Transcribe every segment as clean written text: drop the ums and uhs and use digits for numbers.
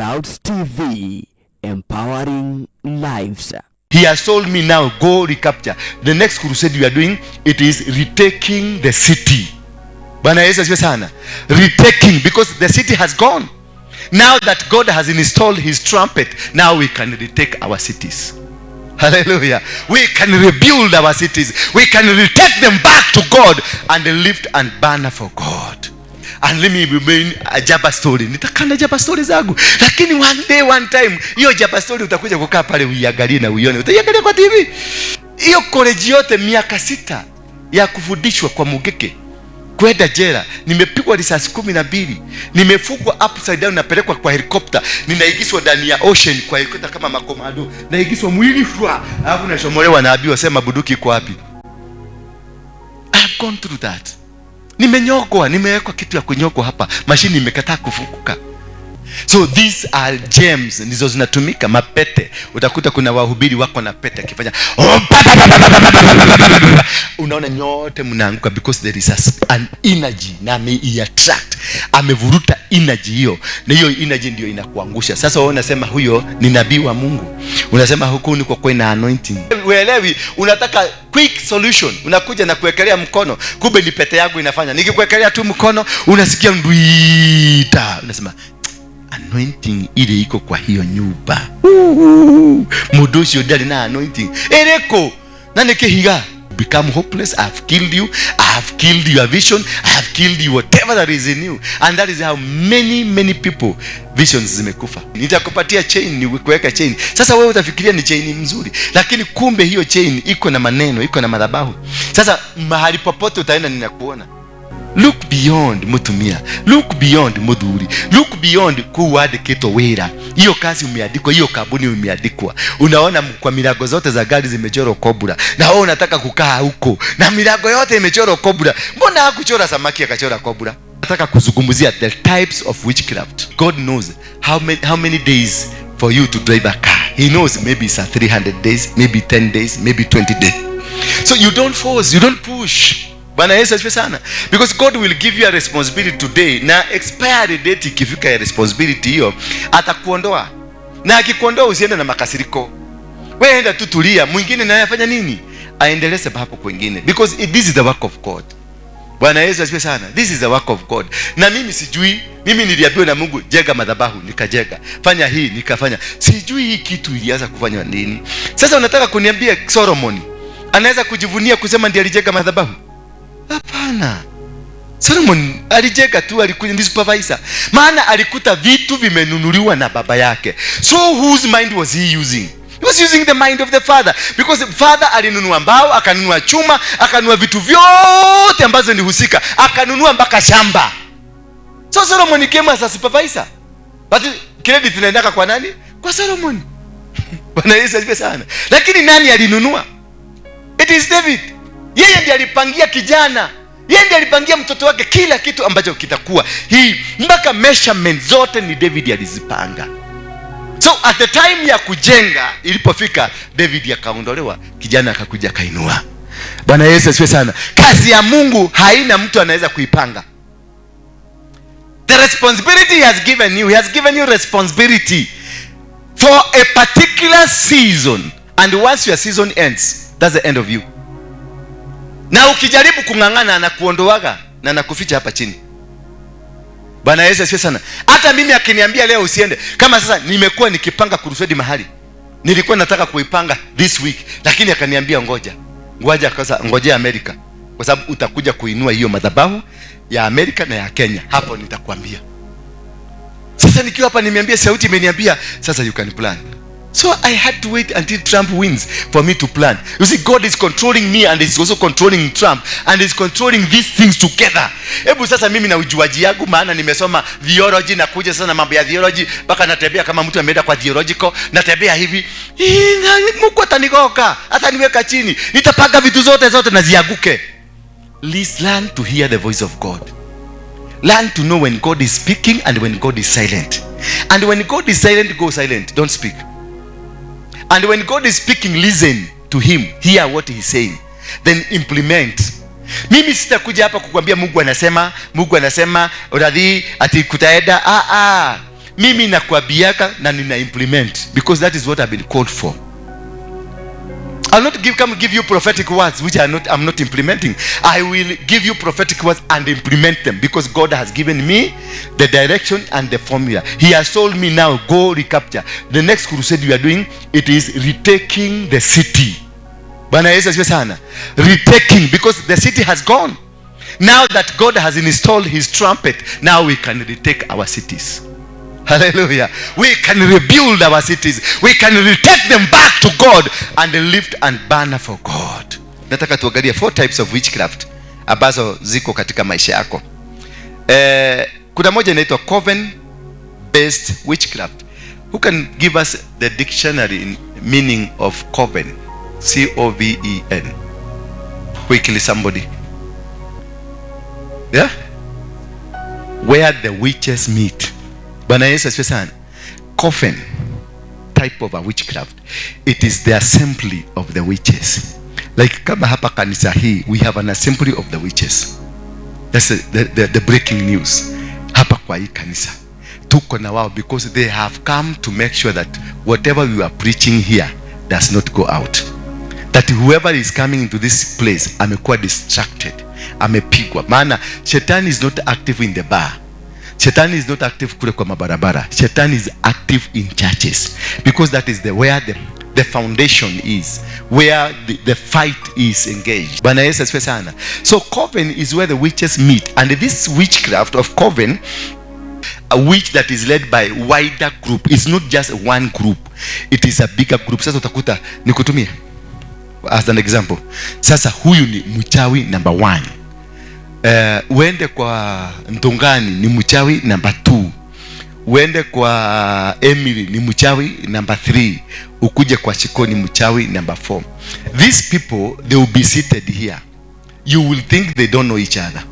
Clouds TV, empowering lives. He has told me now, go recapture. The next crusade we are doing, it is retaking the city. Bwana Yesu asifiwe sana. Retaking, because the city has gone. Now that God has installed his trumpet, now we can retake our cities. Hallelujah. We can rebuild our cities. We can retake them back to God and lift and banner for God. And let me remain a Jaba story. Nitakana Jaba story zangu. Lakini one day, one time, hiyo Jaba story utakuja kukaa pale uiangalie na uione. Utaiangalia kwa TV. Hiyo college yote miaka 6 ya kufundishwa kwa Mugeke, kwenda jela, nimepigwa risasi 12, nimefungwa upside down, napelekwa kwa helicopter, ninaigizwa ndani ya ocean kwa helicopter kama makomando, naigizwa mwili fwa, alafu nashomolewa, naambiwa sema bunduki iko wapi. I have gone through that. Nimenyogwa, nimewekwa kitu ya kunyogwa hapa, mashini imekataa kufunguka. So these are gems ndizo zinatumika, mapete. Utakuta kuna wahubiri wako na pete akifanya, unaona nyote mnaanguka because there is an energy na ameiattract, amevuruta energy hiyo, na hiyo energy ndio inakuangusha. Sasa wewe unasema huyo ni nabii wa Mungu, unasema huku ni kwa kweli na anointing. Uelewi, unataka quick solution, unakuja na kuwekelea mkono, kumbe ni pete yangu inafanya. Nikikuwekelea tu mkono unasikia ndwita, unasema anointing ile iko kwa hiyo nyumba. Mundu ucio ndari na anointing iriko na nĩ kĩhiga. Become hopeless. I have killed you, I have killed your vision, I have killed you, whatever that is in you. And that is how many, many people visions zimekufa. Nitakupatia chain, ni kuweka chain. Sasa wewe utafikiria ni chain mzuri, lakini kumbe hiyo chain iko na maneno, iko na madhabahu. Sasa mahali popote utaenda ninakuona. Look beyond mutumia, look beyond muthuri, look beyond kuwandikitwo wira. Hiyo kazi umeandikwa, hiyo kampuni umeandikwa. Unaona kwa milango zote za gari zimechorwa kobra, na wewe unataka kukaa huko na milango yote imechorwa kobra. Mbona hakuchora samaki akachora kobra? Nataka kuzungumzia the types of witchcraft. God knows how many days for you to drive a car. He knows maybe it's a 300 days, maybe 10 days, maybe 20 days. So you don't force, you don't push. Bwana Yesu asifiwe sana. Because God will give you a responsibility today, na expiry date ikifika ya responsibility hiyo atakuondoa. Na akikuondoa usiende na makasiriko. Wewe enda tu tulia, mwingine naye afanya nini? Aendeleze hapo kwingine. Because this is the work of God. Bwana Yesu asifiwe sana. This is the work of God. Na mimi sijui, mimi niliambiwa na Mungu jenga madhabahu, nikajenga. Fanya hii, nikafanya. Sijui hii kitu ilianza kufanywa nini. Sasa unataka kuniambia Solomon anaweza kujivunia kusema ndiye alijenga madhabahu? Hapana. Solomon alijenga tu, alikuja ndi supervisor. Maana alikuta vitu vimenunuliwa na baba yake. So whose mind was he using? He was using the mind of the father, because father alinunua mbao, akanunua chuma, akanunua vitu vyote ambazo ni husika, akanunua mpaka shamba. So Solomon came as a supervisor. But credit inaendaka kwa nani? Kwa Solomon. Bwana Yesu asifiwe sana. Lakini nani alinunua? It is David. Yeye ndiye alipangia kijana. Yeye ndiye alipangia mtoto wake kila kitu ambacho kitakuwa. Hii mpaka measurement zote ni David alizipanga. So at the time ya kujenga ilipofika, David akaondolewa, kijana akakuja akainua. Bwana Yesu asifiwe sana. Kazi ya Mungu haina mtu anaweza kuipanga. The responsibility he has given you, he has given you responsibility for a particular season, and once your season ends, that's the end of you. Na ukijaribu kung'ang'ana, anakuondoaga na anakuficha hapa chini. Bwana Yesu asifiwe sana. Hata mimi akiniambia leo usiende, kama sasa nimekuwa nikipanga crusade mahali, nilikuwa nataka kuipanga this week, lakini akaniambia ngoja, ngoja kwanza, ngojea Amerika, kwa sababu utakuja kuinua hiyo madhabahu ya Amerika na ya Kenya, hapo nitakwambia. Sasa nikiwa hapa nimeambia, sauti imeniambia sasa you can plan. So I had to wait until Trump wins for me to plan. You see, God is controlling me and is also controlling Trump and is controlling these things together. Hebu sasa mimi na ujuaji yangu, maana nimesoma theology na kuja sasa na mambo ya theology mpaka natembea kama mtu ameenda kwa theological, natembea hivi. Mungu atanigoka, ataniweka chini. Nitapanga vitu zote zote na zianguke. Please learn to hear the voice of God. Learn to know when God is speaking and when God is silent. And when God is silent, go silent. Don't speak. And when God is speaking, listen to him. Hear what he is saying. Then implement. Mimi sitakuja hapa kukwambia Mungu anasema, Mungu anasema, uradhi ati kutaenda. Ah ah. Mimi nakwambiaka na nina implement because that is what I've been called for. I'll not come give you prophetic words which I'm not implementing. I will give you prophetic words and implement them because God has given me the direction and the formula. He has told me now, go recapture. The next crusade we are doing, it is retaking the city. Bwana Yesu asifiwe sana. Retaking, because the city has gone. Now that God has installed his trumpet, now we can retake our cities. Hallelujah. We can rebuild our cities. We can retake them back to God and lift and banner for God. Nataka tuangalie 4 types of witchcraft ambazo ziko katika maisha yako. Kuna moja inaitwa coven based witchcraft. Who can give us the dictionary meaning of coven? C O V E N. Quickly, somebody. Yeah? Where the witches meet. Bwana Yesu asifiwe sana. Coven, type of a witchcraft. It is the assembly of the witches. Like kama hapa kanisa hii, we have an assembly of the witches. That's the breaking news. Hapa kwa hii kanisa tuko na wao because they have come to make sure that whatever we are preaching here does not go out. That whoever is coming into this place amekuwa distracted, amepigwa. Maana shetani is not active in the bar. Shetani is not active kule kwa mabarabara. Shetani is active in churches because that is the where the foundation is, where the fight is engaged. Bwana Yesu asifiwe sana. So coven is where the witches meet, and this witchcraft of coven, a witch that is led by wider group. It's not just one group, it is a bigger group. Sasa utakuta nikutumie as an example. Sasa huyu ni mchawi number 1. Uende kwa Ndungani ni mchawi number 2. Uende kwa Emily ni mchawi number 3. Ukuje kwa Shiko ni mchawi number 4. These people, they will be seated here. You will think they don't know each other,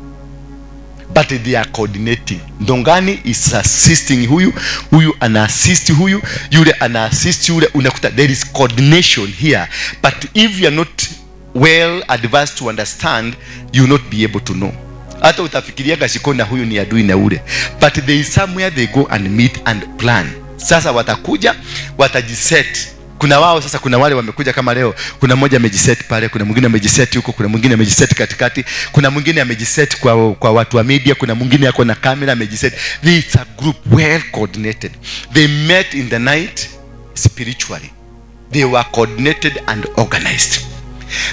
but they are coordinating. Ndongani is assisting huyu, huyu ana assist huyu, yule ana assist yule. Unakuta there is coordination here, but if you are not well advised to understand, you will not be able to know. Hata utafikiria Shiko na huyu ni adui na ule, but there is somewhere they go and meet and plan. Sasa watakuja watajiset. Kuna wao sasa, kuna wale wamekuja kama leo, kuna mmoja amejiset pale, kuna mwingine amejiset huko, kuna mwingine amejiset katikati, kuna mwingine amejiset kwa watu wa media, kuna mwingine yako na kamera amejiset. It's a group well coordinated. They met in the night spiritually. They were coordinated and organized.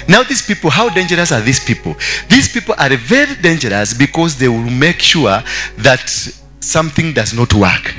Now these people, how dangerous are these people? These people are very dangerous because they will make sure that something does not work.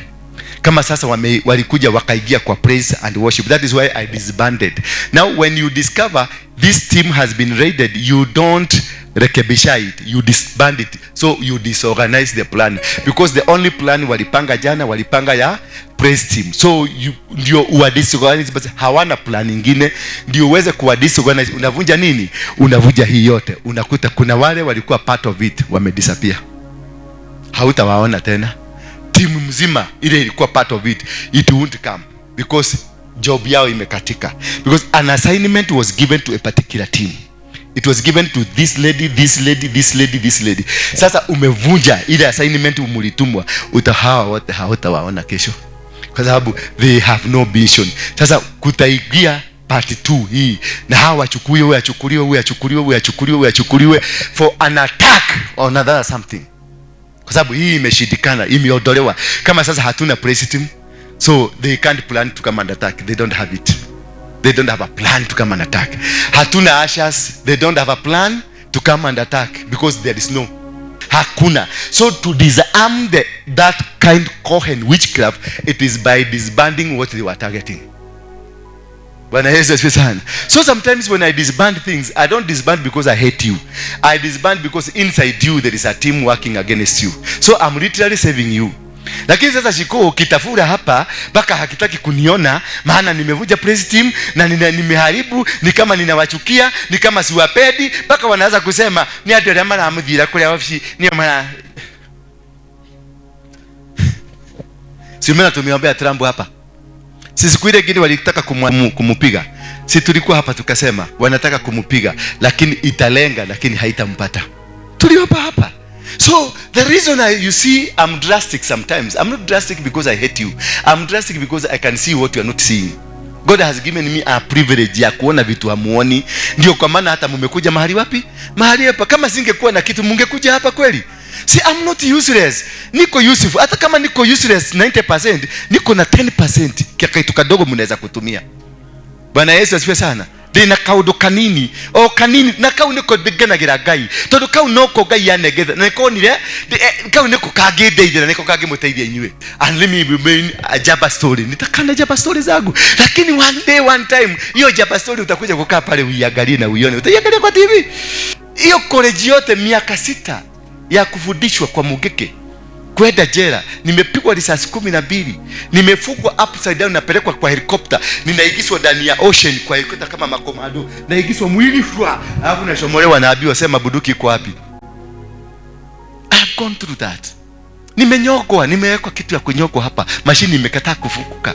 Kama sasa walikuja wakaingia kwa praise and worship. That is why I disbanded. Now when you discover this team has been raided, you don't rekebisha it, you disband it. So you disorganize the plan, because the only plan walipanga jana, walipanga ya praise team. So you ndio uwa disorganize, but hawana plan nyingine. Ndio uweze kuwa disorganize, unavunja nini? Unavunja hii yote. Unakuta kuna wale walikuwa part of it wamedisappear, hautawaona tena. Timu mzima ile ilikuwa part of it, it won't come because job yao imekatika, because an assignment was given to a particular team. It was given to this lady, this lady, this lady, this lady. Sasa umevunja ile assignment mulitumwa, utahawa wote hautawaona kesho kwa sababu they have no vision. Sasa kutaingia part 2 hii, na hawa wachukuliwe, huyu achukuliwe, huyu achukuliwe, huyu achukuliwe, huyu achukuliwe for an attack on another something, kwa sababu hii imeshindikana, imeondolewa. Kama sasa hatuna praise team, so they can't plan to come and attack. They don't have it. They don't have a plan to come and attack. Hatuna ushers, they don't have a plan to come and attack because there is no, hakuna. So to disarm that kind cohen witchcraft, it is by disbanding what they were targeting. Bwana Yesu asifiwe sana. So sometimes when I disband things, I don't disband because I hate you. I disband because inside you there is a team working against you. So I'm literally saving you. Lakini sasa Shiko kitafura hapa mpaka hakitaki kuniona, maana nimevunja praise team na nimeharibu, ni kama ninawachukia, ni kama siwapedi, mpaka wanaanza kusema ni ati wale mara kule ofisi, ni mara. Si mimi tumeombea Trump hapa. Sisi siku ile gini walitaka kumupiga. Si tulikuwa hapa tukasema wanataka kumupiga, lakini italenga, lakini haitampata. Tuliomba hapa. So the reason you see I'm drastic sometimes, I'm not drastic because I hate you. I'm drastic because I can see what you are not seeing. God has given me a privilege ya kuona vitu hamuoni. Ndio kwa maana hata mumekuja mahali wapi? Mahali hapa. Kama singekuwa na kitu mungekuja hapa kweli? See, I'm not useless. Niko useful. Hata kama niko useless 90%, niko na 10% kitu kadogo mnaweza kutumia. Bwana Yesu asifiwe sana. Ndina kaundu kanini o kanini, na kau niko ngenagira Ngai, tondu kau noko Ngai yanengetha na nikonire kau niko kangindeithia na niko kangimuteithia inyuĩ. And let me remain a jaba story. Nitakana jaba story zangu, lakini one day, one time, hiyo jaba story utakuja kukaa pale uiangalie na uione. Utaiangalia kwa TV. Hiyo college yote miaka 6 ya kufundishwa kwa Mungiki, kwenda jela, nimepigwa risasi 12, nimefungwa upside down, napelekwa kwa helicopter, ninaingizwa ndani ya ocean kwa helicopter kama makomando, naingizwa mwili fwa, alafu nashomolewa, naambiwa sema bunduki iko wapi. I have gone through that. Nimenyogwa, nimewekwa kitu ya kunyogwa hapa, mashini imekataa kufunguka.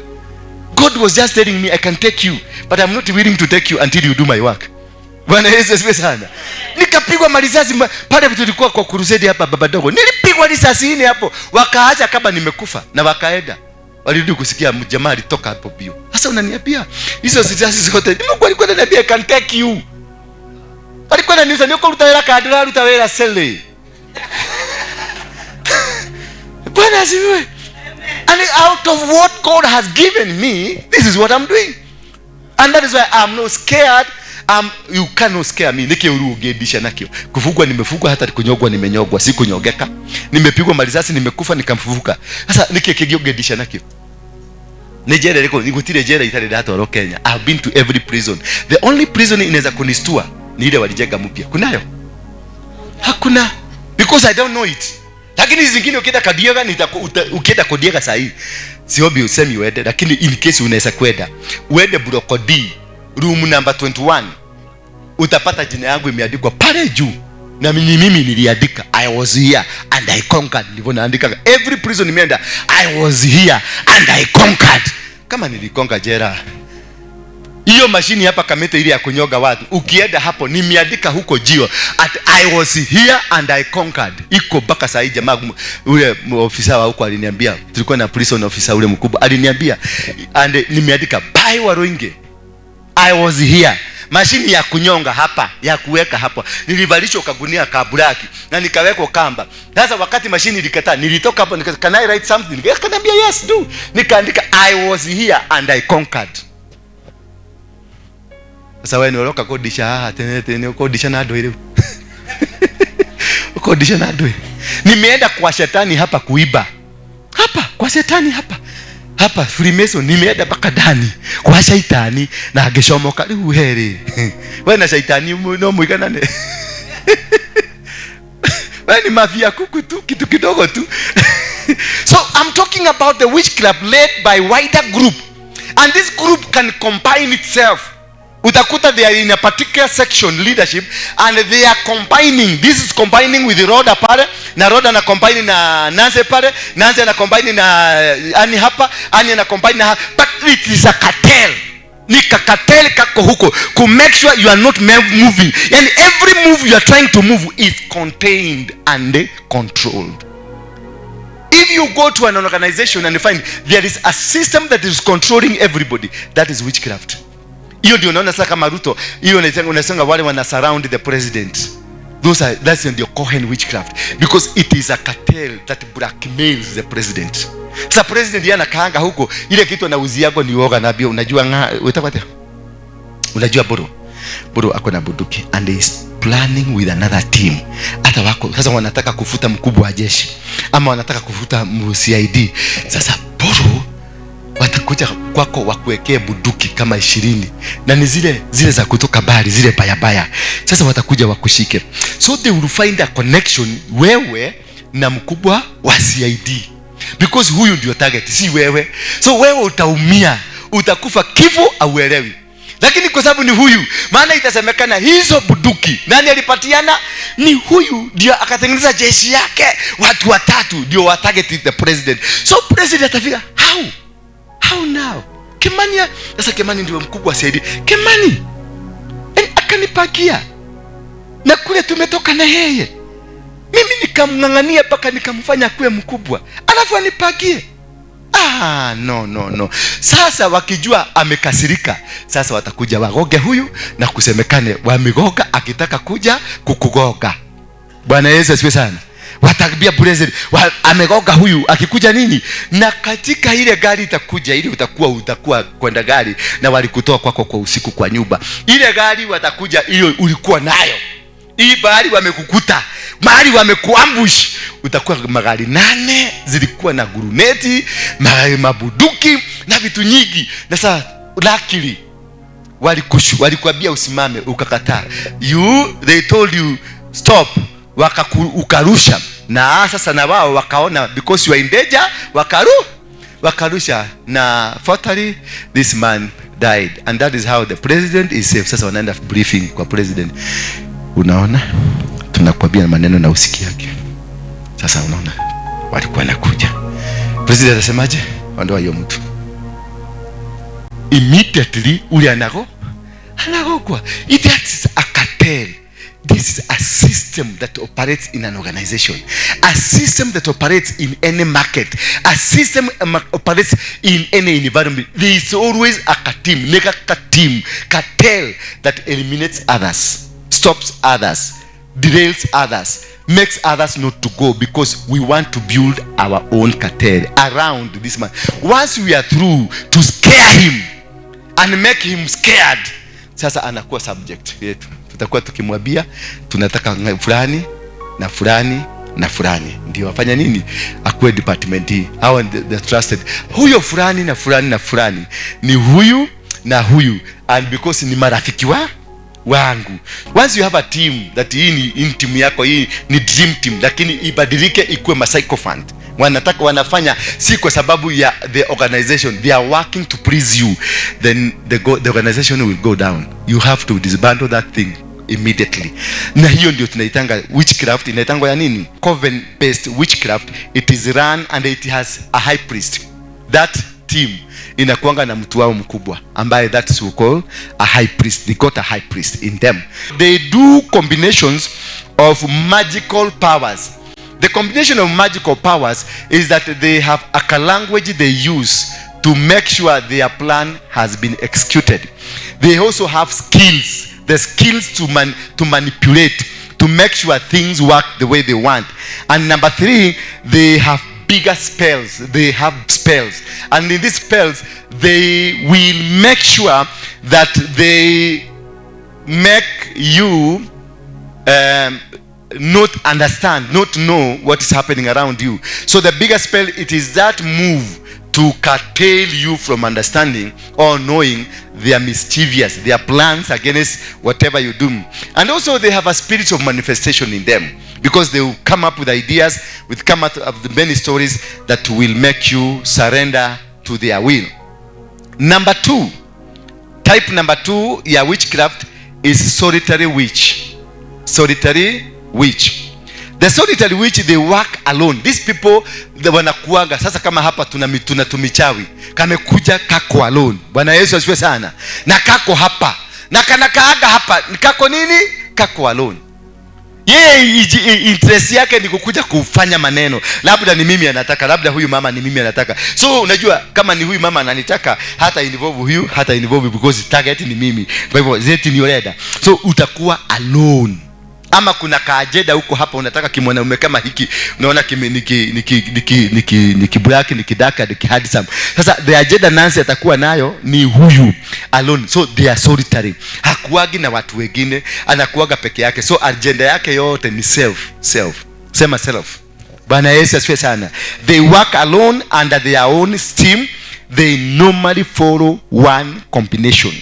God was just telling me I can take you, but I'm not willing to take you until you do my work. Bwana Yesu asifiwe sana. Nikapigwa marisasi pale tulikuwa kwa crusade hapa baba dogo. Nilipigwa risasi 4 hapo. Wakaacha kama nimekufa na wakaenda. Walirudi kusikia jamaa alitoka hapo bio. Sasa unaniambia hizo risasi zote Mungu alikuwa ananiambia I can take you. Alikuwa ananiuliza niko ruta wera kadra ruta wera sele. Bwana asifiwe. And out of what God has given me, this is what I'm doing. And that is why I'm not scared. You cannot scare me. Nike uru ugedisha nakio. Kufugwa nimefugwa, hata kunyogwa nimenyogwa, sikunyogeka. Nimepigwa marisasi, nimekufa nikamfufuka. Sasa nike kigio ugedisha nakio. Ni jela liko, nigutire jela itare datoro Kenya. I've been to every prison. The only prison inaweza kunistua ni ile walijenga mpya. Kunayo? Hakuna. Because I don't know it. Lakini zingine ukienda Kadiega, ukienda Kodiega saa hii, siombi usemi uende, lakini in case unaweza kwenda, uende Block D, room number 21, utapata jina yangu imeandikwa pale juu. Na mimi niliandika I was here and I conquered. Ndivyo naandika every prison nimeenda, I was here and I conquered. Kama nilikonga jela hiyo mashini hapa Kamete ile ya kunyoga watu, ukienda hapo nimeandika huko jio at I was here and I conquered. Iko mpaka saa hii. Jamaa ule ofisa wa huko aliniambia, tulikuwa na prison officer ule mkubwa aliniambia, and nimeandika by Waruinge I was here. Mashini ya kunyonga hapa, ya kuweka hapo, nilivalishwa kagunia ka black na nikawekwa kamba. Sasa wakati mashini ilikataa, nilitoka hapo nikasema can I write something? Akaniambia yes do. Nikaandika I was here and I conquered. Sasa wewe ni uroka kodisha haha tene tene ukodisha na andũ rĩu. Ukodisha na andũ. Nimeenda kwa shetani hapa kuiba. Hapa kwa shetani hapa. Hapa Freemason nimeenda mpaka ndani kwa shaitani na ngicomoka rĩu heri. Wewe na shaitani no muiganane. Wewe ni mafia kuku tu, kitu kidogo tu. So I'm talking about the witchcraft led by wider group. And this group can combine itself. Utakuta they are in a particular section leadership and they are combining. This is combining with Roda pale, na Roda na combine na Nancy pale, Nancy na combine na Ani hapa, Ani na combine na hapa. But it is a cartel. Ni cartel kako huko to make sure you are not moving. And every move you are trying to move is contained and controlled. If you go to an organization and you find there is a system that is controlling everybody, that is witchcraft. Hiyo ndio unaona sasa kama Ruto, hiyo unasema wale wana surround the president. That's the Cohen witchcraft, because it is a cartel that blackmails the president. Sasa president yeye anakaanga huko, ile kitu anauziago ni uoga na bio, unajua utakwata. Unajua bro. Bro ako na bunduki and is planning with another team. Hata wako sasa wanataka kufuta mkubwa wa jeshi ama wanataka kufuta CID. Sasa bro watakuja kwako wakuwekee bunduki kama 20 na ni zile za kutoka bali, zile baya baya. Sasa watakuja wakushike. So they will find a connection wewe na mkubwa wa CID, because huyu ndio target, si wewe. So wewe utaumia, utakufa kifo auelewi. Lakini kwa sababu ni huyu, maana itasemekana hizo bunduki nani alipatiana? Ni huyu ndio akatengeneza jeshi yake, watu watatu ndio wa target the president. So president atafika how? How now? Kimani, sasa Kimani ndio mkubwa zaidi. Kimani akanipakia. Na kule tumetoka na yeye. Mimi nikamng'ang'ania mpaka nikamfanya akuwe mkubwa, alafu anipagie. Ah, no, no, no. Sasa wakijua amekasirika, sasa watakuja wagoge huyu na kusemekane wamegoga akitaka kuja kukugoga. Bwana Yesu asifiwe sana. Wataambia president amegoga huyu akikuja nini? Na katika ile gari itakuja ile utakuwa kwenda gari na walikutoa kwako kwa usiku kwa nyumba. Ile gari watakuja ile ulikuwa nayo. Hii bahari wamekukuta, mahali wamekuambush, utakuwa magari 8 zilikuwa na guruneti, mabuduki na vitu nyingi. Na sasa luckily walikuambia usimame, ukakataa. They told you stop, ukarusha. Na sasa na wao wakaona because you are in danger, wakarusha, na fatally this man died. And that is how the president is safe. Sasa wanaenda briefing kwa president. Unaona, tunakwambia maneno na usiki yake. Sasa unaona walikuwa wanakuja. President anasemaje? Ondoa hiyo mtu. Immediately ule anagokwa. If that is a cartel, this is a system that operates in an organization, a system that operates in any market, a system operates in any environment. There is always a team, nega team, cartel that eliminates others, stops others, derails others, makes others not to go, because we want to build our own cartel around this man. Once we are through to scare him and make him scared, sasa anakuwa subject yetu. Tutakuwa tukimwambia tunataka fulani na fulani na fulani ndio afanya nini, akuwe department hii, hawa the trusted, huyo fulani na fulani na fulani ni huyu na huyu, and because ni marafiki wangu. Once you have a team that hii ni team yako, hii ni dream team, lakini ibadilike ikuwe ma sycophant. Wanataka, wanafanya si kwa sababu ya the organization, they are working to please you, then the organization will go down. You have to disband that thing immediately. Na hiyo ndio tunaitanga witchcraft. Inaitangwa ya nini? Coven based witchcraft. It is run and it has a high priest. That team inakuanga na mtu wao mkubwa ambaye that is we call a high priest. They got a high priest in them. They do combinations of magical powers. The combination of magical powers is that they have a language they use to make sure their plan has been executed. They also have skills, the skills to manipulate, to make sure things work the way they want. And number 3, they have bigger spells. They have spells. And in these spells, they will make sure that they make you not understand, not know what is happening around you. So the bigger spell, it is that move to curtail you from understanding or knowing their mischievous, their plans against whatever you do. And also they have a spirit of manifestation in them, because they will come up with ideas, will come out of the many stories that will make you surrender to their will. Number 2, type number 2 ya witchcraft is solitary witch. Solitary witch. The solitary witch, they work alone. These people, they wanakuanga. Sasa kama hapa tuna tumichawi, kamekuja kako alone. Bwana Yesu asifiwe sana. Na kako hapa, na kanakaaga hapa, ni kako nini? Kako alone. Yeye interest yake ni kukuja kufanya maneno. Labda ni mimi anataka, labda huyu mama ni mimi anataka. So unajua kama ni huyu mama ananitaka, hata involve huyu, hata involve, because target ni mimi. Kwa hivyo zeti ni order. So utakuwa alone. Ama kuna kaajeda huko hapa unataka kimwanaume kama hiki, unaona niki black, niki dark, niki handsome. Sasa the agenda Nancy atakuwa nayo ni huyu alone. So they are solitary. Hakuagi na watu wengine, anakuaga peke yake. So agenda yake yote ni self, self. Sema self. Bwana Yesu asifiwe sana. They work alone under their own steam. They normally follow one combination.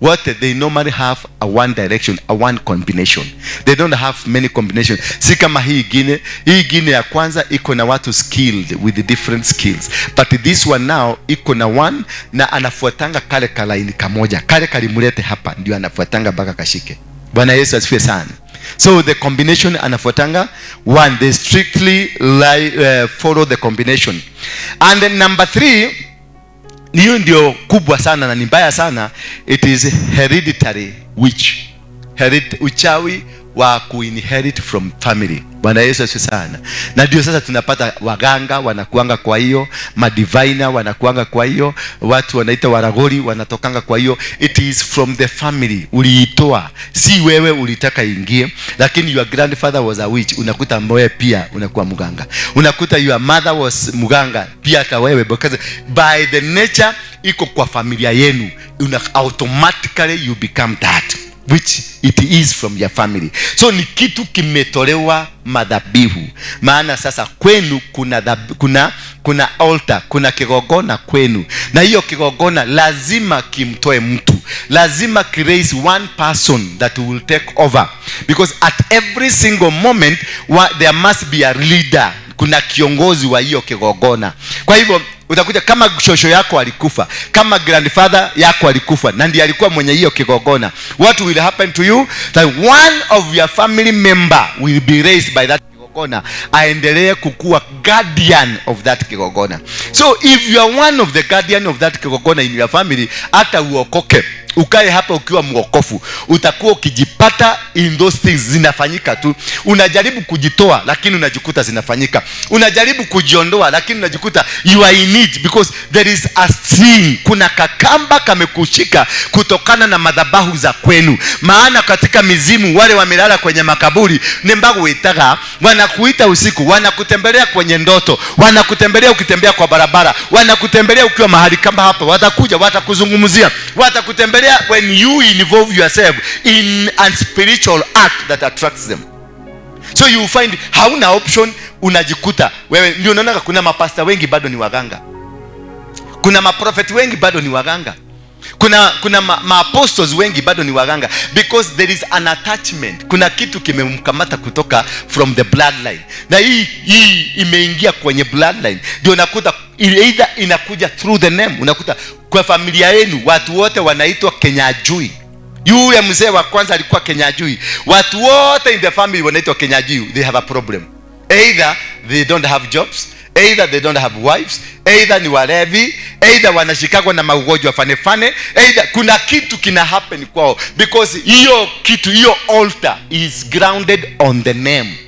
What they normally have a one direction, a one combination. They don't have many combinations. Si kama hii ingine, hii ingine ya kwanza iko na watu skilled with the different skills. But this one now iko na one na anafuatanga kale kalaini kamoja. Kale kalimulete hapa ndio anafuatanga mpaka kashike. Bwana Yesu asifiwe sana. So the combination anafuatanga one, they strictly follow the combination. And then number 3, hiyo ndio kubwa sana na ni mbaya sana, it is hereditary witch. Uchawi wa kuinherit from family. Bwana Yesu asifiwe sana. Na ndio sasa tunapata waganga wanakuanga kwa hiyo, madivina wanakuanga kwa hiyo, watu wanaita waragori wanatokanga kwa hiyo. It is from the family, uliitoa, si wewe ulitaka ingie, lakini your grandfather was a witch, unakuta wewe pia unakuwa mganga. Unakuta your mother was mganga pia hata wewe, because by the nature iko kwa familia yenu, una automatically you become that which it is from your family. So ni kitu kimetolewa madhabihu, maana sasa kwenu kuna altar, kuna kigongona kwenu, na hiyo kigongona lazima kimtoe mtu, lazima kiraise one person that will take over, because at every single moment there must be a leader, kuna kiongozi wa hiyo kigongona. Kwa hivyo utakuja kama shosho yako alikufa, kama grandfather yako alikufa, na ndiye alikuwa mwenye hiyo kigongona, what will happen to you? That one of your family member will be raised by that kigongona, aendelee kukuwa guardian of that kigongona. So if you are one of the guardian of that kigongona in your family, hata uokoke ukae hapa ukiwa mwokofu, utakuwa ukijipata in those things zinafanyika tu. Unajaribu kujitoa lakini unajikuta zinafanyika, unajaribu kujiondoa lakini unajikuta you are in it, because there is a string, kuna kakamba kamekushika kutokana na madhabahu za kwenu. Maana katika mizimu wale wamelala kwenye makaburi nembaguitaga, wanakuita usiku, wanakutembelea kwenye ndoto, wanakutembelea ukitembea kwa barabara, wanakutembelea ukiwa mahali kama hapa, watakuja watakuzungumzia, watakutembelea when you involve yourself in a spiritual act that attracts them. So you find hauna option, unajikuta wewe ndio unaona kuna mapasta wengi bado ni waganga, kuna maprofeti wengi bado ni waganga, kuna maapostles wengi bado ni waganga, because there is an attachment, kuna kitu kimemkamata kutoka from the bloodline, na hii imeingia kwenye bloodline. Ndio unakuta either inakuja through the name, unakuta kwa familia yenu watu wote wanaitwa Kenyajui. Yule mzee wa kwanza alikuwa Kenyajui, watu wote in the family wanaitwa Kenyajui. They have a problem, either they don't have jobs, either they don't have wives, either ni walevi, either wanashikagwa na maugonjwa fane fane, either kuna kitu kina happen kwao, because hiyo kitu, hiyo altar is grounded on the name.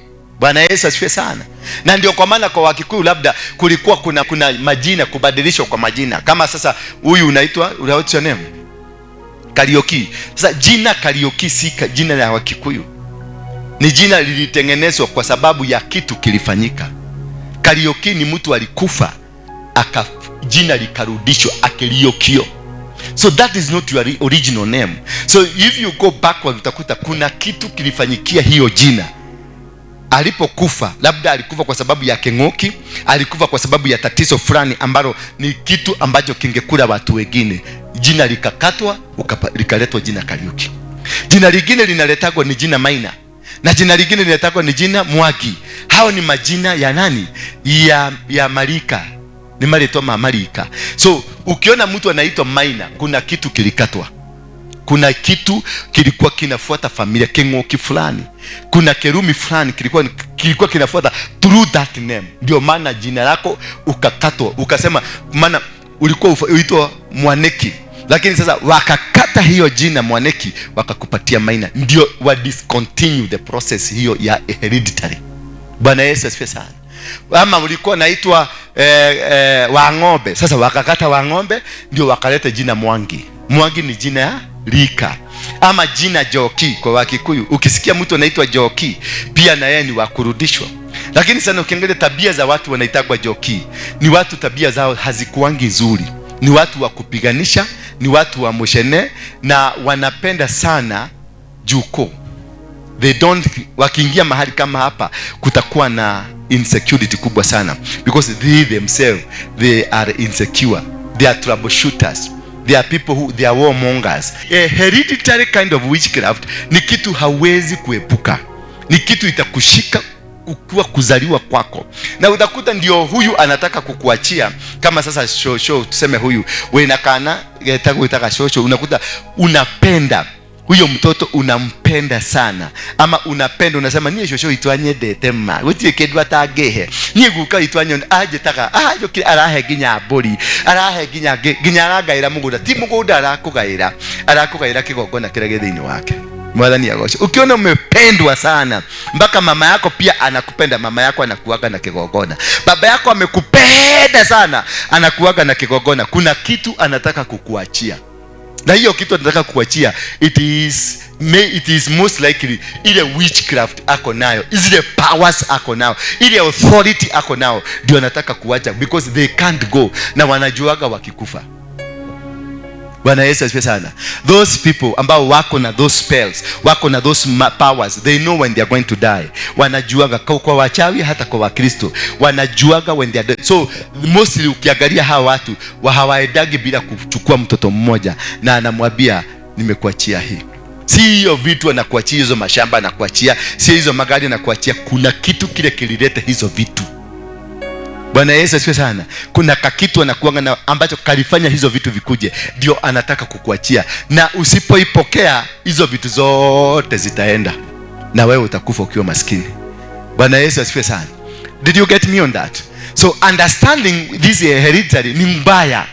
Bwana Yesu asifiwe sana. Na ndio kwa maana kwa Wakikuyu labda kulikuwa kuna majina kubadilishwa kwa majina. Kama sasa huyu unaitwa name Kariuki. Sasa jina Kariuki si jina la Wakikuyu, ni jina lilitengenezwa kwa sababu ya kitu kilifanyika. Kariuki ni mtu alikufa, jina likarudishwa akiliokio. So that is not your original name. So if you go backward utakuta kuna kitu kilifanyikia hiyo jina. Alipokufa, labda alikufa kwa sababu ya keng'oki, alikufa kwa sababu ya tatizo fulani ambalo ni kitu ambacho kingekula watu wengine. Jina likakatwa, likaletwa jina Kariuki. Jina lingine linaletagwa ni jina Maina, na jina lingine linaletagwa ni jina Mwagi. Hao ni majina ya nani? Ya Malika. Ni maletwa Malika. So ukiona mtu anaitwa Maina, kuna kitu kilikatwa. Kuna kitu kilikuwa kinafuata familia, keng'oki fulani, kuna kerumi fulani kilikuwa kinafuata through that name. Ndio maana jina lako ukakatwa, ukasema, maana ulikuwa uitwa Mwaneki, lakini sasa wakakata hiyo jina Mwaneki wakakupatia Maina. Ndio wa discontinue the process hiyo ya hereditary. Bwana Yesu asifiwe sana. Ama ulikuwa naitwa Wang'ombe, sasa wakakata Wang'ombe ndio wakaleta jina Mwangi. Mwangi ni jina ya Rika. Ama jina Joki kwa Wakikuyu. Ukisikia mtu anaitwa Joki, pia na yeye ni wa kurudishwa. Lakini sana ukiangalia tabia za watu wanaitagwa Joki, ni watu tabia zao hazikuangi nzuri. Ni watu wa kupiganisha, ni watu wa moshene, na wanapenda sana juko. They don't, wakiingia mahali kama hapa kutakuwa na insecurity kubwa sana, because they themselves they are insecure. They are troubleshooters. They are people who they are warmongers. A hereditary kind of witchcraft ni kitu hawezi kuepuka. Ni kitu itakushika ukiwa kuzaliwa kwako. Na utakuta ndio huyu anataka kukuachia. Kama sasa shosho, tuseme huyu wewe nakana getaka shosho, unakuta unapenda huyo mtoto, unampenda sana, ama unapenda unasema niye shosho itwanye detema gutie kindu atangihe niye guka itwanye aje taka ajo ki arahe ginya mburi arahe ginya ginya arangaira mugunda ti mugunda arakugaira kigongona kira githini wake. Mwathani agoce. Ukiona umependa Umependwa sana mpaka mama yako pia anakupenda. Mama yako anakuaga na kigogona, baba yako amekupenda sana, anakuaga na kigogona. Kuna kitu anataka kukuachia, na hiyo kitu anataka kukuachia, it is most likely ile witchcraft ako nayo, zile powers ako nayo, ile authority ako nayo, ndio anataka kuacha, because they can't go, na wanajuaga wakikufa. Bwana Yesu asifiwe sana. Those people ambao wako na those spells, wako na those powers, they know when they are going to die. Wanajuaga kwa wachawi, hata kwa Wakristo wanajuaga when they are dead. So mostly ukiangalia hawa watu hawaendagi bila kuchukua mtoto mmoja na anamwambia, "Nimekuachia hii." Si hiyo vitu anakuachia, hizo mashamba anakuachia, si hizo magari anakuachia. Kuna kitu kile kilileta hizo vitu. Bwana Yesu asifiwe sana. Kuna kakitu anakuanga na ambacho kalifanya hizo vitu vikuje, ndio anataka kukuachia, na usipoipokea hizo vitu zote zitaenda na wewe utakufa ukiwa maskini. Bwana Yesu asifiwe sana. Did you get me on that? So understanding this hereditary ni mbaya,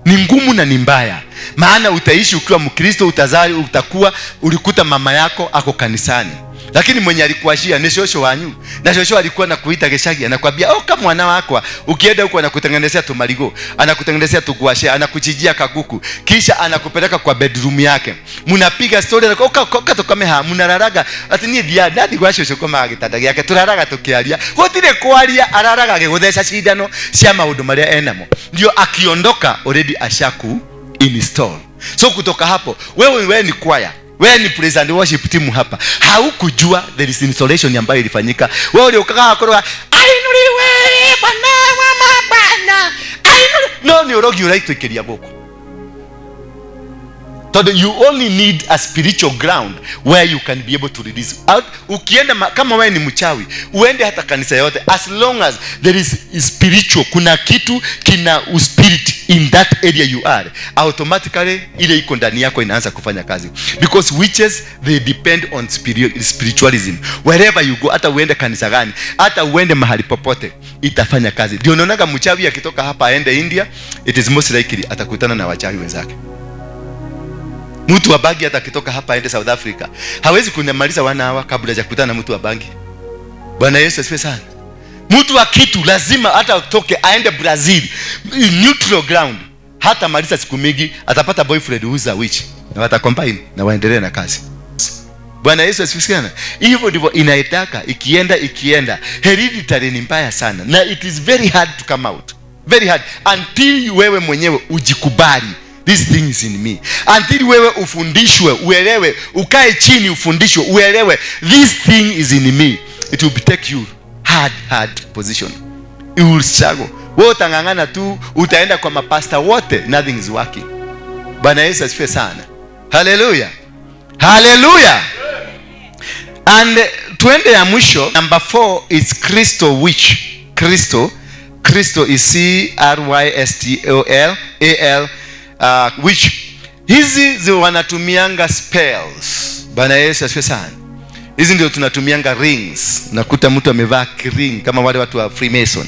ni ngumu na ni mbaya, maana utaishi ukiwa Mkristo, utazali, utakuwa ulikuta mama yako ako kanisani, lakini mwenye alikuashia ni shosho wanyu, na shosho alikuwa nakuita geshagi, anakwambia, "Oh, kama mwana wako." Ukienda huko anakutengenezea tumarigo, anakutengenezea tugwashe, anakuchijia kaguku, kisha anakupeleka kwa bedroom yake, mnapiga story, anakuwa oka tukame ha mnararaga ati ni thia ndathi gwa shosho koma gitanda giake, turaraga tukiaria, gutire kwaria, araraga agigutheca cindano cia maundu maria enamo, ndio akiondoka already ashaku install. So kutoka hapo, wewe ni choir, wewe ni praise and worship team hapa, haukujua there is installation ambayo ilifanyika. Wewe uliokaga koroga, "Ainuliwe Bwana wa mabwana, ainuliwe," no ni urogi uraitwikiria guku, tondu you only need a spiritual ground where you can be able to release out. Ukienda kama wewe ni mchawi, uende hata kanisa yote, as long as there is spiritual, kuna kitu kina spirit in that area you are, automatically ile iko ndani yako inaanza kufanya kazi, because witches, they depend on spiritualism. Wherever you go, hata uende kanisa gani, hata uende mahali popote, itafanya kazi. Ndio unaonaga mchawi akitoka hapa aende India, it is most likely atakutana na wachawi wenzake. Mtu wa bangi hata akitoka hapa aende South Africa, hawezi kumaliza 1 hour kabla hajakutana na mtu wa bangi. Bwana Yesu asifiwe sana. Mtu wa kitu lazima hata atoke aende Brazil, neutral ground, hata maliza siku mingi atapata boyfriend who is a witch, na watacombine na waendelee na kazi. Bwana Yesu asifiwe sana. Hivyo ndivyo inaitaka ikienda ikienda. Hereditary ni mbaya sana, na it is very hard to come out, very hard, until wewe mwenyewe ujikubali, "This thing is in me," until wewe ufundishwe uelewe, ukae chini ufundishwe uelewe, "This thing is in me." It will take you hard, hard position. You will struggle. Wewe utang'ang'ana tu, utaenda kwa mapasta wote, nothing is working. Bwana Yesu asifiwe sana. Haleluya, haleluya. And twende ya mwisho. Number 4 is crystal witch. Crystal, crystal is C R Y S T O L A L, witch. Hizi zi wanatumianga spells. Bwana Yesu asifiwe sana. Hizi ndio tunatumianga rings. Nakuta mtu amevaa ring kama wale watu wa Freemason,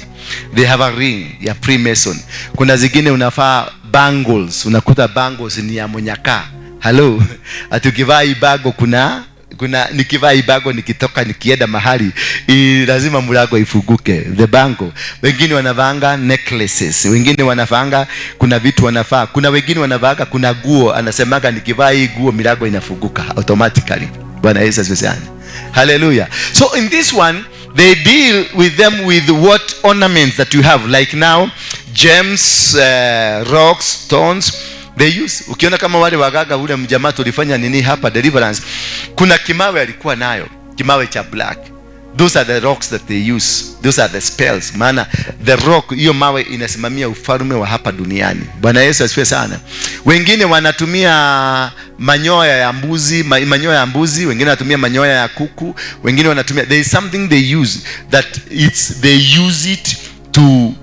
they have a ring ya Freemason. Kuna zingine unavaa bangles, unakuta bangles ni ya monyaka. Hello, ati ukivaa hii bangle, kuna nikivaa hii bangle, nikitoka nikienda mahali, lazima mlango ifunguke, the bangle. Wengine wanavaanga necklaces, wengine wanavaanga, kuna vitu wanavaa, kuna wengine wanavaanga, kuna guo anasemaga, "Nikivaa hii guo milango inafunguka automatically." Bwana Yesu asifiwe sana. Hallelujah. So in this one, they deal with them with what ornaments that you have, like now gems, rocks, stones they use. Ukiona kama wale wagaga, ule mjamaa tulifanya nini hapa, deliverance, kuna kimawe alikuwa nayo, kimawe cha black. Those are the rocks that they use, those are the spells, maana the rock, hiyo mawe inasimamia ufalme wa hapa duniani. Bwana Yesu asifiwe sana. Wengine wanatumia manyoya ya mbuzi, manyoya ya mbuzi, wengine wanatumia manyoya ya kuku, wengine wanatumia, there is something they use that it's they use it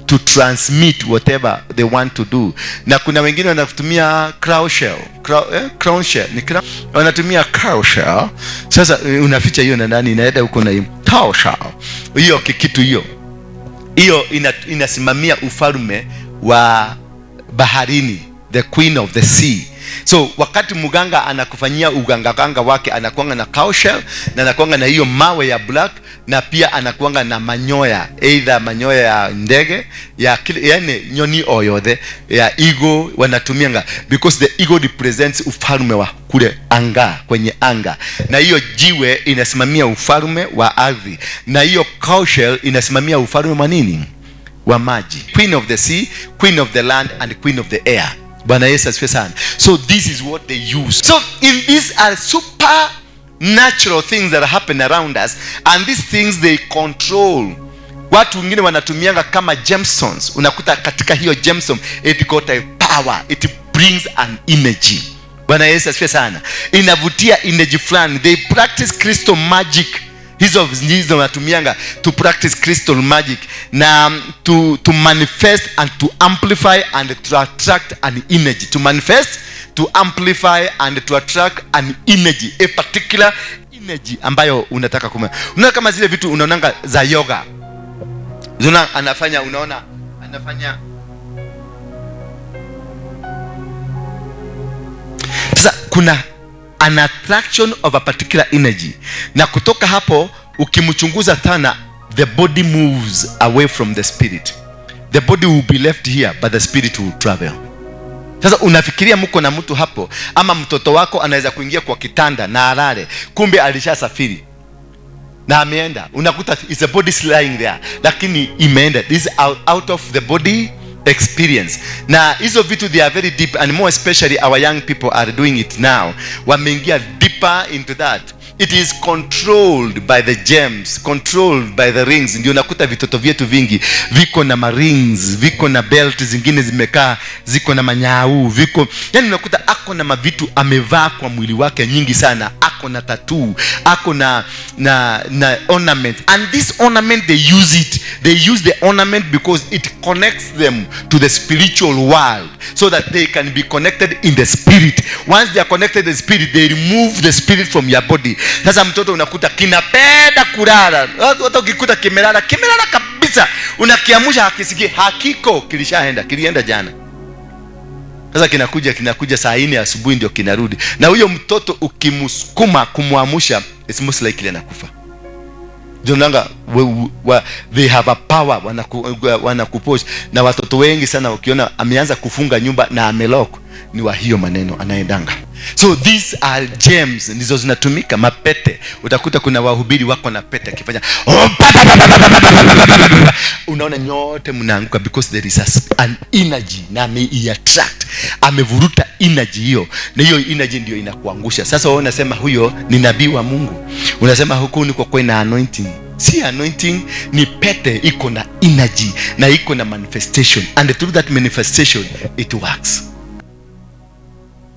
to transmit whatever they want to do. Na kuna wengine wanatumia crow shell, crown shell ni crown, wanatumia crow shell. Sasa unaficha hiyo na ndani inaenda huko na hiyo crow shell, hiyo kitu hiyo hiyo inasimamia ufalme wa baharini, the queen of the sea. So wakati mganga anakufanyia ugangaganga wake, anakuanga na cow shell na anakuanga na hiyo mawe ya black, na pia anakuanga na manyoya, either manyoya ya ndege ya kile, yani nyoni oyothe ya eagle wanatumianga, because the eagle represents ufalme wa kule anga, kwenye anga, na hiyo jiwe inasimamia ufalme wa ardhi, na hiyo cow shell inasimamia ufalme wa nini? Wa maji. Queen of the sea, queen of the land and queen of the air. Bwana Yesu asifiwe sana. So this is what they use. So in these are supernatural things that happen around us, and these things they control. Watu wengine wanatumianga kama gemstones. Unakuta katika hiyo gemstone it got a power, it brings an energy. Bwana Yesu asifiwe sana. Inavutia energy fulani. They practice crystal magic. Hizo ndizo wanatumianga to practice crystal magic na to manifest and to amplify and to attract an energy. To manifest, to amplify and to attract an energy, a particular energy ambayo unataka kuma. Unaona kama zile vitu unaonanga za yoga. Unaona anafanya, unaona anafanya. Sasa kuna an attraction of a particular energy, na kutoka hapo ukimchunguza tena, the body moves away from the spirit. The body will be left here but the spirit will travel. Sasa unafikiria mko na mtu hapo, ama mtoto wako anaweza kuingia kwa kitanda na alale, kumbe alishasafiri na ameenda. Unakuta is a body lying there, lakini imeenda. This is out of the body experience. Na hizo vitu they are very deep, and more especially our young people are doing it now. Wameingia deeper into that. It is controlled by the gems, controlled by the rings. Ndio unakuta vitoto vyetu vingi viko na marings, viko na belt zingine zimekaa, ziko na manyau, viko, yani unakuta ako na mavitu amevaa kwa mwili wake nyingi sana, ako na tattoo, ako na ornament. And this ornament they use it. They use the ornament because it connects them to the spiritual world, so that they can be connected in the spirit. Once they are connected in the spirit, they remove the spirit from your body. Sasa mtoto unakuta kinapenda kulala, hata ukikuta kimelala, kimelala kabisa, unakiamsha hakisikii, hakiko, kilishaenda, kilienda jana. Sasa kinakuja saa 4 asubuhi ndio kinarudi. Na huyo mtoto ukimsukuma kumwamsha, it's most likely anakufa. Jonanga they have a power, wanakupush. Na watoto wengi sana ukiona ameanza kufunga nyumba na amelock, ni wa hiyo maneno anaendanga. So these are gems ndizo zinatumika, mapete. Utakuta kuna wahubiri wako na pete akifanya unaona nyote mnaanguka, because there is an energy na ameiattract, amevuruta energy hiyo, na hiyo energy ndio inakuangusha. Sasa wewe unasema huyo ni nabii wa Mungu, unasema huku ni kwa kwenda anointing. Si anointing, ni pete iko na energy na iko na manifestation, and through that manifestation it works.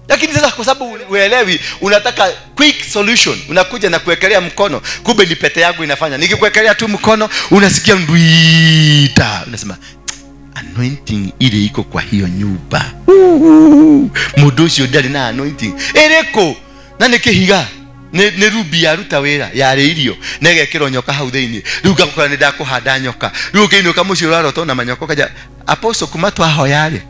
Lakini sasa kwa sababu uelewi, unataka quick solution, unakuja na kuwekelea mkono, kumbe ni pete yangu inafanya. Nikikuwekelea tu mkono unasikia ndwita, unasema anointing ile iko kwa hiyo nyumba. Mudoshi odali na anointing ereko na nikihiga ni rubi ya ruta wira yare irio negekirwo nyoka hau thiini. Riu ngakukora ni ndakuhanda nyoka, riu ukiinuka mucii urarota na manyoka kaja apostle kuma twahoya ri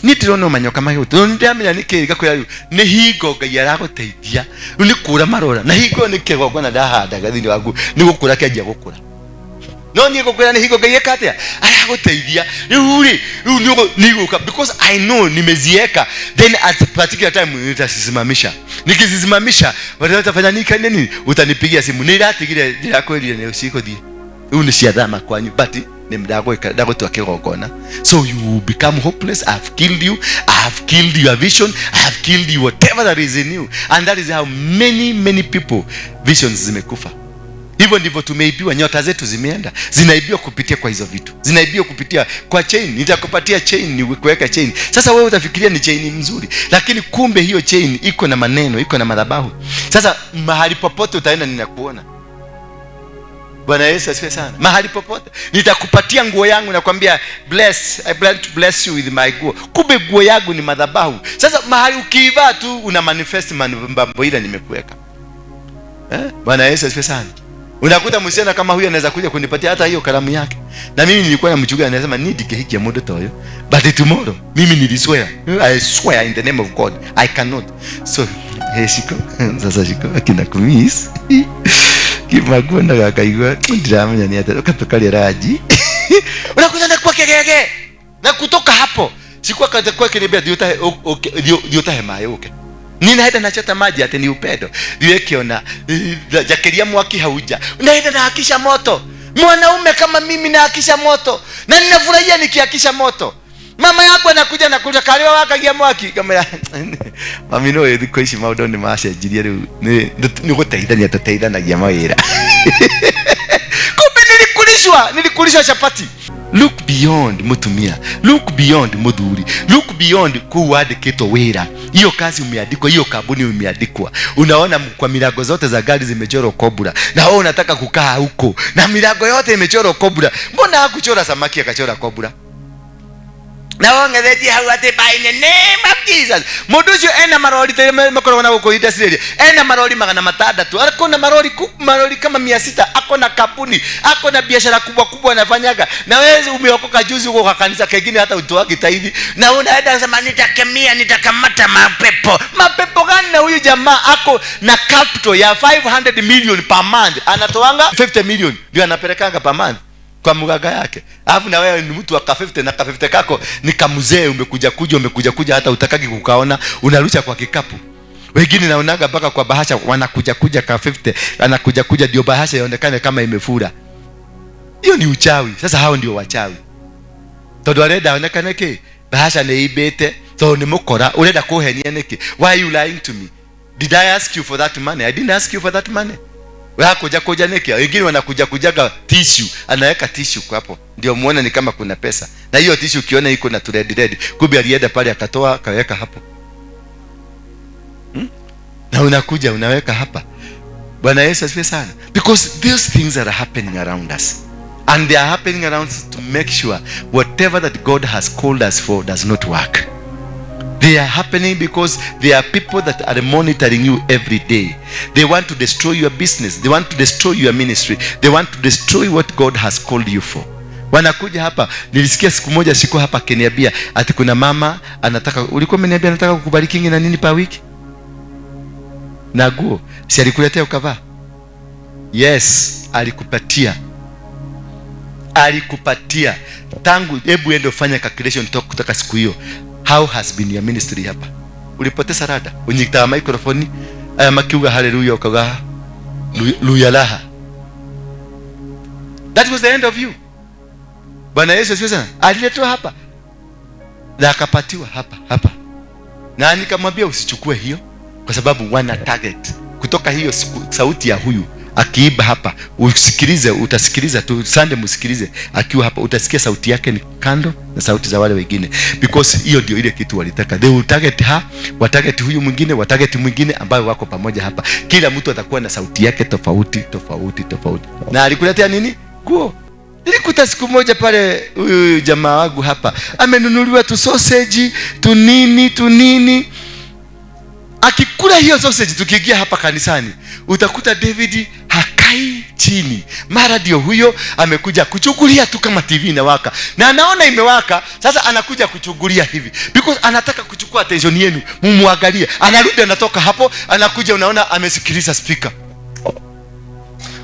ni ndirona manyoka magĩgũtũ, nĩ ndĩramenya nĩ kĩĩ ngakwĩra rĩu nĩ hingo Ngai aragũteithia, rĩu nĩ kũra marora, na hingo nĩ kĩgongona ndahandaga thĩinĩ waku nĩ gũkũra kĩanjia gũkũra. No niĩ ngũkwĩra nĩ hingo Ngai eka atĩa aragũteithia, rĩu rĩ rĩu nĩ gũka, because I know nimezieka, then at a particular time nitazisimamisha. Nikizisimamisha watafanya nini? Utanipigia simu, nĩ iratigire ndĩrakwĩrire nĩ ũcikũthiĩ, rĩu nĩ ciathama kwanyu, but ndagũtua kĩgongona. So you will become hopeless. I have killed you, I have killed your vision, I have killed you, whatever that is in you. And that is how many many people visions zimekufa. Hivyo ndivyo tumeibiwa, nyota zetu zimeenda, zinaibiwa kupitia kwa hizo vitu, zinaibiwa kupitia kwa chain. Nitakupatia chain, ni kuweka chain. Sasa wewe utafikiria ni chain mzuri, lakini kumbe hiyo chain iko na maneno, iko na madhabahu. Sasa mahali popote utaenda ninakuona. Bwana Yesu asifiwe sana. Mahali popote nitakupatia nguo yangu, nakwambia bless, I plan to bless you with my nguo. Kumbe nguo yangu ni madhabahu. Sasa mahali ukiivaa tu una manifest mambo ile nimekuweka. Bwana Yesu asifiwe sana. Unakuta msichana kama huyu anaweza kuja kunipatia hata hiyo kalamu yake, na mimi nilikuwa namchukia, anasema nindingĩhikia mũndũ ta ũyũ, but tomorrow mimi niliswear, I swear in the name of God I cannot. So hey, shiko sasa, shiko akina kumiss kimaguo na gakaigua ndiramenya ni atĩa ũka raji unakuta na kwa kegege na kutoka hapo sikuwa kaza kwa kiniambia thiĩ ũtahe maĩ ũke ninaenda nachota maji ati ni upendo thiĩ kiona jakeria mwaki hauja naenda nahakisha moto. Mwanaume kama mimi nahakisha moto na ninafurahia nikiakisha moto. Mama yako anakuja na kuja kariwa wakagia mwaki kama mami no thikũ ici maũndũ nĩ macenjirie rĩu nĩ gũteithania tũteithanagia mawĩra. Kumbe nilikulishwa chapati. Look beyond mutumia, look beyond muthuri, look beyond kuu wandĩkĩtwo wĩra. Hiyo kazi umeandikwa, hiyo kampuni umeandikwa. Unaona kwa milango zote za gari zimechorwa kobra, na wewe unataka kukaa huko na milango yote imechorwa kobra. Mbona hakuchora samaki akachora kobra? Na wongethetie hau atĩ by the name of Jesus. Mũndũ ũcio ena marori makoragwo na gũkũ industry, ena marori 600, ako na marori kama 600, ako na kampuni, ako na biashara kubwa kubwa anafanyaga. Na wewe umeokoka juzi huko kwa kanisa kengine hata utoagi tithe, na unaenda unasema nitakemia, nitakamata mapepo. Mapepo gani? Na huyu jamaa ako na capital ya 500 million per month, anatoanga 50 million ndio anapelekanga per month kwa mganga yake. Alafu na wewe ni mtu wa ka 50 na ka 50 kako ni kamzee, umekuja kuja hata utakaki kukaona, unarusha kwa kikapu. Wengine naonaga mpaka kwa bahasha wanakuja kuja ka 50, anakuja kuja ndio bahasha ionekane kama imefura. Hiyo ni uchawi. Sasa hao ndio wachawi. Tondu arenda onekane ki bahasha ni ibete, tondu ni mukora, urenda kuhenia niki? Why you lying to me? Did I ask you for that money? I didn't ask you for that money. Wakuja kuja niki? Wengine wanakuja kujaga tissue, anaweka tissue kwa hapo ndio muone ni kama kuna pesa. Na hiyo tissue ukiona iko na red red, kumbe alienda pale akatoa akaweka hapo. Na unakuja unaweka hapa. Bwana Yesu asifiwe sana. Because these things are happening around us. And they are happening around us to make sure whatever that God has called us for does not work. They are happening because there are people that are monitoring you every day. They want to destroy your business. They want to destroy your ministry. They want to destroy what God has called you for. Wanakuja hapa. Nilisikia siku moja siku hapa akiniambia ati kuna mama anataka, ulikuwa umeniambia anataka kukubariki na nini pa wiki? Na guo, si alikuletea ukavaa? Yes, alikupatia. Alikupatia. Tangu hebu ende ufanye calculation kutoka siku hiyo. How has been your ministry hapa? Ulipoteza rada. Unyita microphone aya makiuga haleluya ukaga luyalaha. That was the end of you. Bwana Yesu asifiwe sana. Aliletwa hapa na akapatiwa hapa hapa. Na nikamwambia usichukue hiyo kwa sababu wana target. Kutoka hiyo siku, sauti ya huyu akiiba hapa, usikilize, utasikiliza tu Sunday, msikilize akiwa hapa, utasikia sauti yake ni kando na sauti za wale wengine, because hiyo ndio ile kitu walitaka. They will target her, watarget huyu mwingine, watarget mwingine ambayo wako pamoja hapa. Kila mtu atakuwa na sauti yake tofauti tofauti tofauti. Na alikuletea nini? Nguo. Nilikuta siku moja pale huyu jamaa wangu hapa amenunuliwa tu sausage, tu nini, tu nini. Akikula hiyo sausage, tukiingia hapa kanisani utakuta David hakai chini. Mara ndio huyo amekuja kuchungulia tu kama TV inawaka. Na anaona imewaka, sasa anakuja kuchungulia hivi. Because anataka kuchukua attention yenu, mumuangalie. Anarudi anatoka hapo, anakuja unaona amesikiliza speaker.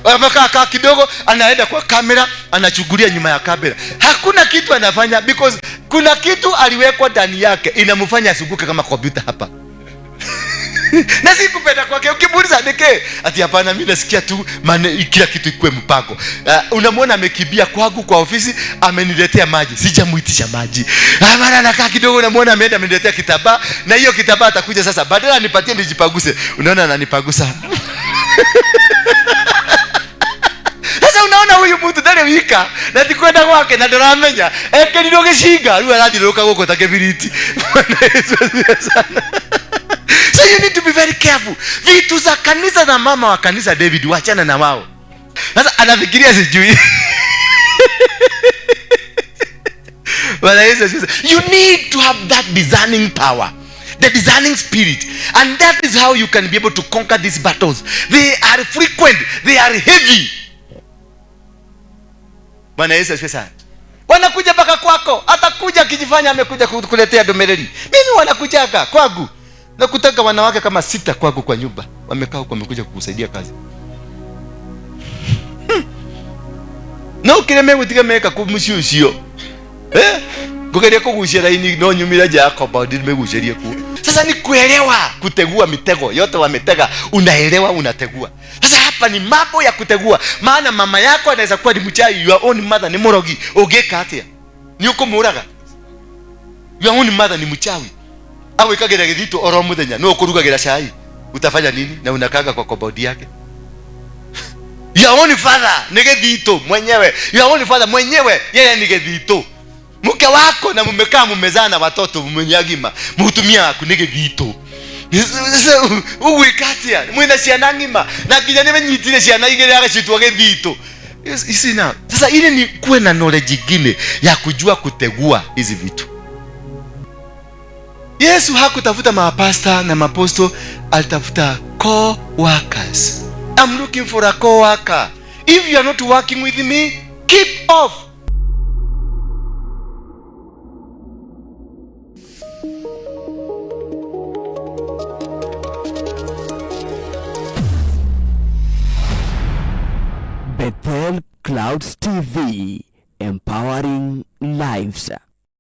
Amekaa kidogo, anaenda kwa kamera, anachungulia nyuma ya kamera. Hakuna kitu anafanya because kuna kitu aliwekwa ndani yake inamfanya azunguke kama kompyuta hapa. Na si kupenda kwake, ukimuuliza nike ati hapana, mimi nasikia tu maana kila kitu ikue mpango. Unamwona amekimbia kwangu kwa ofisi, ameniletea maji, sijamuitisha maji. Mara anakaa kidogo, unamwona ameenda ameniletea kitambaa, na hiyo kitambaa atakuja sasa badala anipatie nijipaguse, unaona ananipagusa. Sasa unaona huyu mtu ndare wika na tikwenda kwake na ndaramenya ekerirwo gicinga rĩu arathiũrũrũka gũkũ ta kĩbiriti. Bwana Yesu asifiwe sana. So you need to be very careful. Vitu za kanisa na mama wa kanisa David, wachana na wao. Sasa anafikiria sijui. Bwana Yesu asifiwe. You need to have that discerning power, the discerning spirit, and that is how you can be able to conquer these battles. They are frequent, they are heavy. Bwana Yesu asifiwe sana. Wanakuja mpaka kwako, atakuja akijifanya amekuja kukuletea domereri. Mimi wanakujaga kwangu, nakutaka wanawake kama sita kwangu kwa nyumba, wamekaa huko, wamekuja kukusaidia kazi. No kireme gutiga meka ku muciĩ ũcio, eh, ngugeria kugucia raini no nyumira nja ya compound nimegucerie kuo. Sasa ni kuelewa kutegua mitego yote wametega, unaelewa unategua. Sasa hapa ni mambo ya kutegua, maana mama yako anaweza kuwa ni mchawi, your own mother ni murogi, ũngĩka atĩa? Nĩ ũkũmũraga? Your own mother ni mchawi, agwĩkagĩra gĩthito oro mũthenya, no ũkũrugagĩra cai, utafanya nini? Na unakaga kwa compound yake. Your own father ni gĩthito mwenyewe, your own father mwenyewe yeye ni gĩthito. Mke wako na mumekaa mumezaa na watoto mumenyagima, mutumia waku ni gĩthito. Ũgwĩka atĩa mwĩna ciana ng'ima na nginya nĩmenyitire ciana igĩrĩ agacitua gĩthito? Isi na sasa ili ni kuwe na knowledge ingine ya kujua kutegua hizi vitu. Yesu hakutafuta mapasta na maposto, alitafuta co-workers. I'm looking for a co-worker. If you are not working with me, keep off. Bethel Clouds TV, empowering lives.